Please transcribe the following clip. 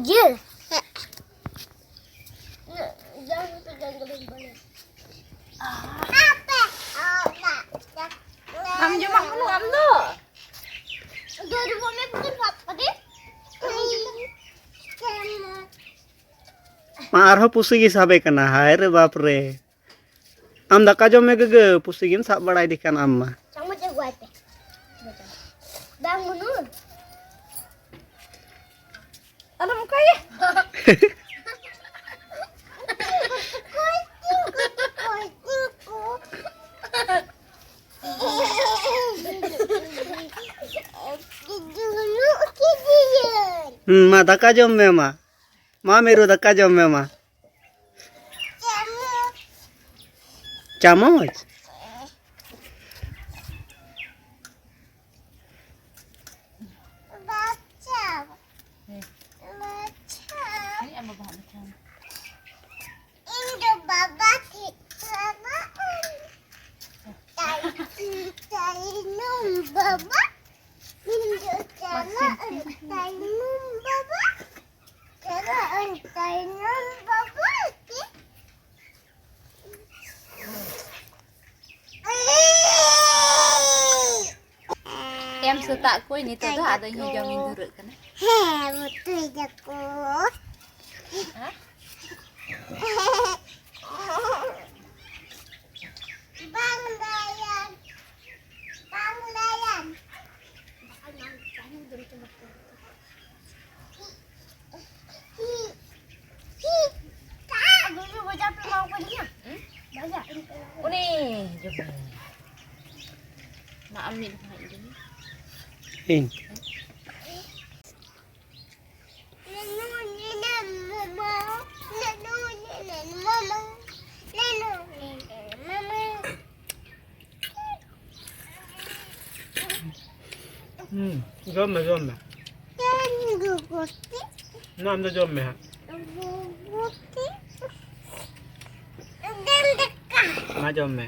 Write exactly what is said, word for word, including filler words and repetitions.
ᱰᱷᱮᱨ᱾ ᱟᱢ ᱡᱚᱢᱟᱜ ᱵᱟᱹᱱᱩᱜ ᱟᱢ ᱫᱚ? ᱢᱟ ᱟᱨᱦᱚᱸ ᱯᱩᱥᱤ ᱜᱮ ᱥᱟᱵᱮ ᱠᱟᱱᱟ, ᱦᱟᱭ ᱨᱮ ᱵᱟᱯ ᱨᱮ᱾ ᱟᱢ ᱫᱟᱠᱟ ᱡᱚᱢ ᱢᱮ ᱜᱚᱜᱚ, ᱯᱩᱥᱤ ᱜᱮᱢ ᱥᱟᱵ ᱵᱟᱲᱟᱭᱮᱫᱮ ᱠᱟᱱ ᱟᱢ ᱢᱟ᱾ ᱪᱟᱢᱚᱪ ᱟᱹᱜᱩᱣᱟᱭ ᱯᱮ᱾ ᱵᱟᱝ ᱵᱟᱹᱱᱩᱜ᱾ ᱟᱞᱚᱢ ᱚᱱᱠᱟᱭᱟ᱾ ᱦᱩᱸ, ᱢᱟ ᱫᱟᱠᱟ ᱡᱚᱢ ᱢᱮ ᱢᱟ᱾ ᱢᱟ ᱢᱤᱨᱩ, ᱫᱟᱠᱟ ᱡᱚᱢ ᱢᱮ ᱢᱟ᱾ ᱪᱟᱢᱚᱪ? ᱤᱧ ᱫᱚ ᱵᱟᱵᱟ ᱴᱷᱮᱡ ᱪᱟᱞᱟᱜ ᱟᱹᱧ᱾ ᱛᱟᱭ-, ᱛᱟᱭᱱᱚᱢ ᱵᱟᱵᱟ᱾ ᱤᱧ ᱫᱚ ᱪᱟᱞᱟᱜ ᱟᱹᱧ ᱛᱟᱭᱱᱚᱢ ᱵᱟᱵᱟ᱾ ᱪᱟᱞᱟᱜ ᱟᱹᱧ ᱛᱟᱭᱱᱚᱢ ᱵᱟᱵᱟ ᱠᱤ᱾ ᱮᱢ ᱥᱮᱛᱟᱜ ᱠᱚ ᱱᱤᱛᱚᱜ ᱫᱚ, ᱟᱫᱚ ᱤᱧ ᱦᱚᱸ ᱡᱚᱢ ᱤᱧ ᱫᱷᱩᱨᱟᱹᱜ ᱠᱟᱱᱟ᱾ ᱦᱮᱸ, ᱩᱛᱩᱭ ᱫᱟᱠᱚ᱾ ᱦᱮᱸ? ᱵᱟᱝ ᱫᱟᱭᱟ, ᱵᱟᱝ ᱫᱟᱭᱟ᱾ ᱩᱱᱤ ᱡᱚᱢ ᱢᱮ᱾ ᱢᱟ ᱟᱢ ᱢᱤᱫ ᱫᱷᱟᱣ ᱤᱧ ᱡᱚᱢ᱾ ᱤᱧ᱾ ᱦᱩᱸ, ᱡᱚᱢ ᱢᱮ, ᱡᱚᱢ ᱢᱮ᱾ ᱱᱚᱣᱟ ᱟᱢ ᱫᱚ ᱡᱚᱢ ᱢᱮ ᱦᱟᱸᱜ᱾ ᱢᱟ ᱡᱚᱢ ᱢᱮ᱾